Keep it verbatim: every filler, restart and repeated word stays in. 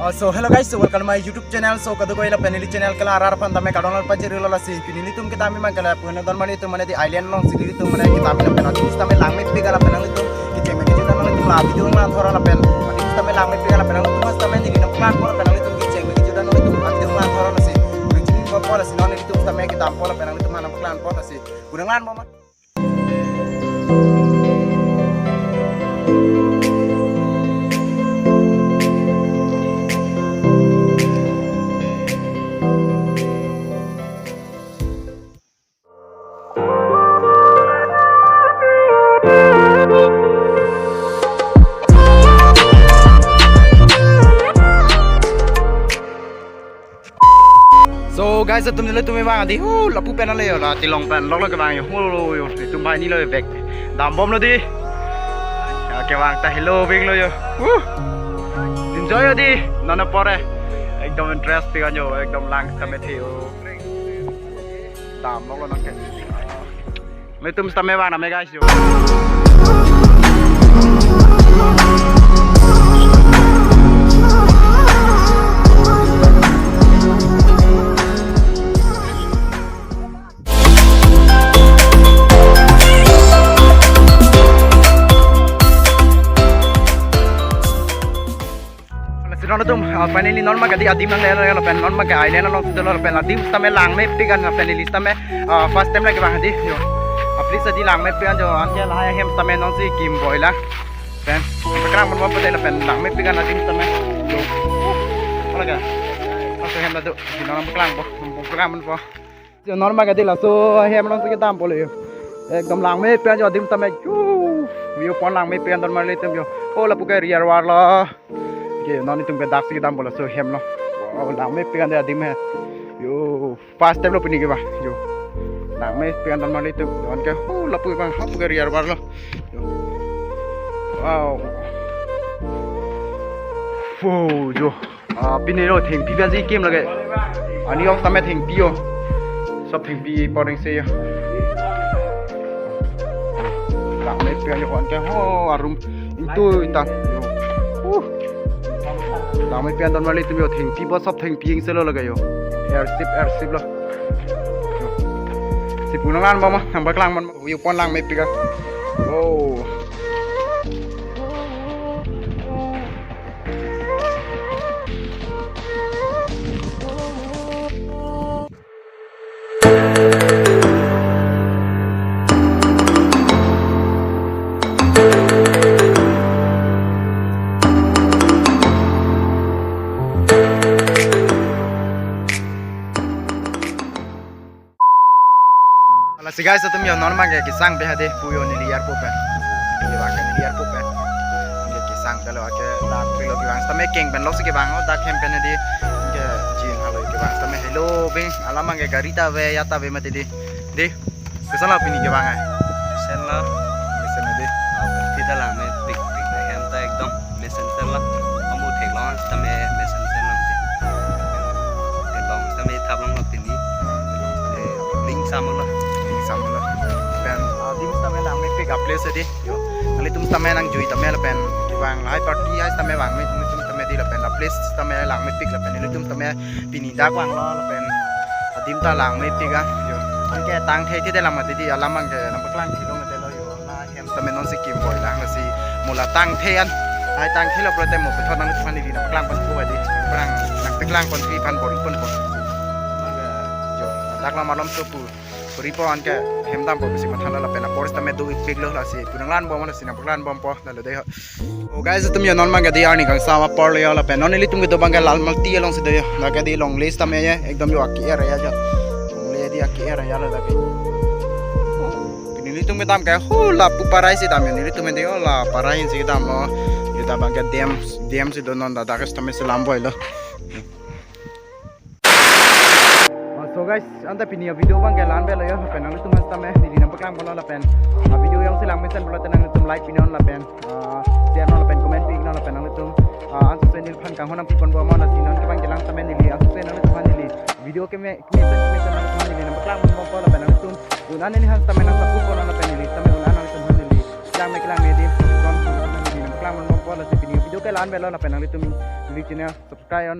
Uh, so hello guys, so welcome to my YouTube channel. So kadokave lapen neli channel ke la arat aphan tame kardom nangpajirlo lasi. Pini nelitum ketame abang ke lapu-an donmar nelitum mane di island alongsi nelitum mane ketame lapen adim sitame langmepik lapen nanglitum kecheng me kejut nangtum la video nangthor lapen adim sitame langmepik lapen nanglitum sitame neli nangpaklang lapen nanglitum kecheng me kejut nangtum adim nangthor lasi. Ringchini ko lasi non nelitum sitame ketame lapen nanglitum nangpaklangpo lasi. Kurang lan mama. So guys, atum nelitum abang adi, hu, lapu pen ale yo, la tilong pen lok lok kevang yo, hu, yo, itum banghini lo bek dambomlo di. Ya, kevang ta helo beng lo yo. Hu. Enjoy yo di, non apor e. Ekdom interesting an yo, ekdom lang sitame the yo. Dam lok lo nang ke. Nelitum sitame vang name guys yo. Lasi non atum, ah, finally non abang ke adi adim nanglelo lapen non abang ke island alongsi dolo lapen adim sitame langmepik an lapen neli sitame, ah, first time lake abang adi yo. Ah, place adi langmepik an yo, anke lahai ahem sitame nonsi kim boila. Pen, paklangponpo pute lapen langmepik an adim sitame. Yo. Ola ke? Aso hem la do. Di non paklangpo, paklangponpo. Yo, non abang ke adi laso ahem alongsi kedampo le yo. Ekdom langmepik an yo adim sitame. Yo. View point langmepik an donmar nelitum yo. O lapu ke riar varlo. Ke non itum ke daksi kedampo laso ahem lo. Wow, langmepik an adim he. Yo, first time lo pini ke abang. Yo. Langmepik an donmar nelitum. Yo, anke, hu, lapu abang, lapu ke riar varlo. Yo. Wow. Fu, yo. Ah, pini lo thengpi pensi kim lake. Ani ok sitame thengpi yo. Sob thengpi poreng se yo. Langmepik an yo anke ho arum itu intan. Yo. Uh. Langmepik an donmar nelitum yo thengpi bo sob thengpi ingse lo lake yo. Airship, airship lo. Yo. Si punang lan mama, nangpaklangpon. View point langmepik an. Oh. Lasi guys, atum yo non abang ke kesang pen hadi pu yo neli airport pen. Neli abang ke neli airport pen. Ke kesang pen lo ke dak tri lo kevang sitame keng pen loksi kevang o dak hem pen hadi. Ke jin halo kevang sitame helo beng alam abang ke gari ta ave ya ta ave mati di. Di. Koson lo pini kevang ai. Koson lo. Koson lo di. Kita langmepik pik na hem ta ekdom. Mesen sen lo, kamu theklong sitame mesen sen lo ti. Theklong sitame thaplong lo pini. Eh, ning samlo. Ning samlo. Pen, ah, adim sitame langmepik a place di. Yo. Nanglitum sitame nangjui tame lapen. Kevang lahai party hai sitame vangme, nanglitum sitame di lapen. A place sitame langmepik lapen. Nanglitum sitame pini dak vanglo lapen. Adim ta langmepik a. Yo. Anke tangthe the de lam di di alam abang ke nangpaklang thilong de lo yo. Hem sitame nonsi kim boilang lasi mo la tangthe an. Ai tangthe lo pulote mo puthot nangtum aphan neli nangpaklangponpo adi. Nangpaklang, nangpaklangpon thri aphan bor-iponpo. Yo, dak la malom so pu. Puripo anke hem dampo pusi matha lo lapen apor sitame do-ipik lo lasi punang lanbom lasi nangpaklangponpo. Lalo dei ho. Oh guys, atum yo non abang ke di arni kangsam apor lo yo lapen non nelitum kedo abang ke Lalmalti alongsi do yo. Dak ke di longle sitame ye, ekdom yo ake-er ya jo. Longle di ake-er ya lo dak ke. Pini nelitum kedam ke hu lapu parai si dam yo, nelitum di o la parai si kedam lo. Yo dak abang ke dam, dam si do non dak dak sitame si lam boilo. Oh, so guys, anta pini a video abang ke la-an pen lo yo, lapen nanglitum aphan sitame neli nangpaklangponlo lapen a video jongsi langmesen pulote nanglitum like pinon lapen, ah, share non lapen comment pi non lapen nanglitum, ah, ansu se neliphan kanghon nangpiponbom lasi non kevang kelang sitame neli ansu se nanglitum aphan neli video keme, kemesen kemesen nanglitum aphan neli nangpaklangponbompo lapen nanglitum un-an neliphan sitame nang support non lapen neli sitame un-an nanglitum aphan neli kevang me kelang me di support non neli nang Lang man bom po, lasi pini video ke la-an avelo, lapen nanglitum neli channel subscribe on.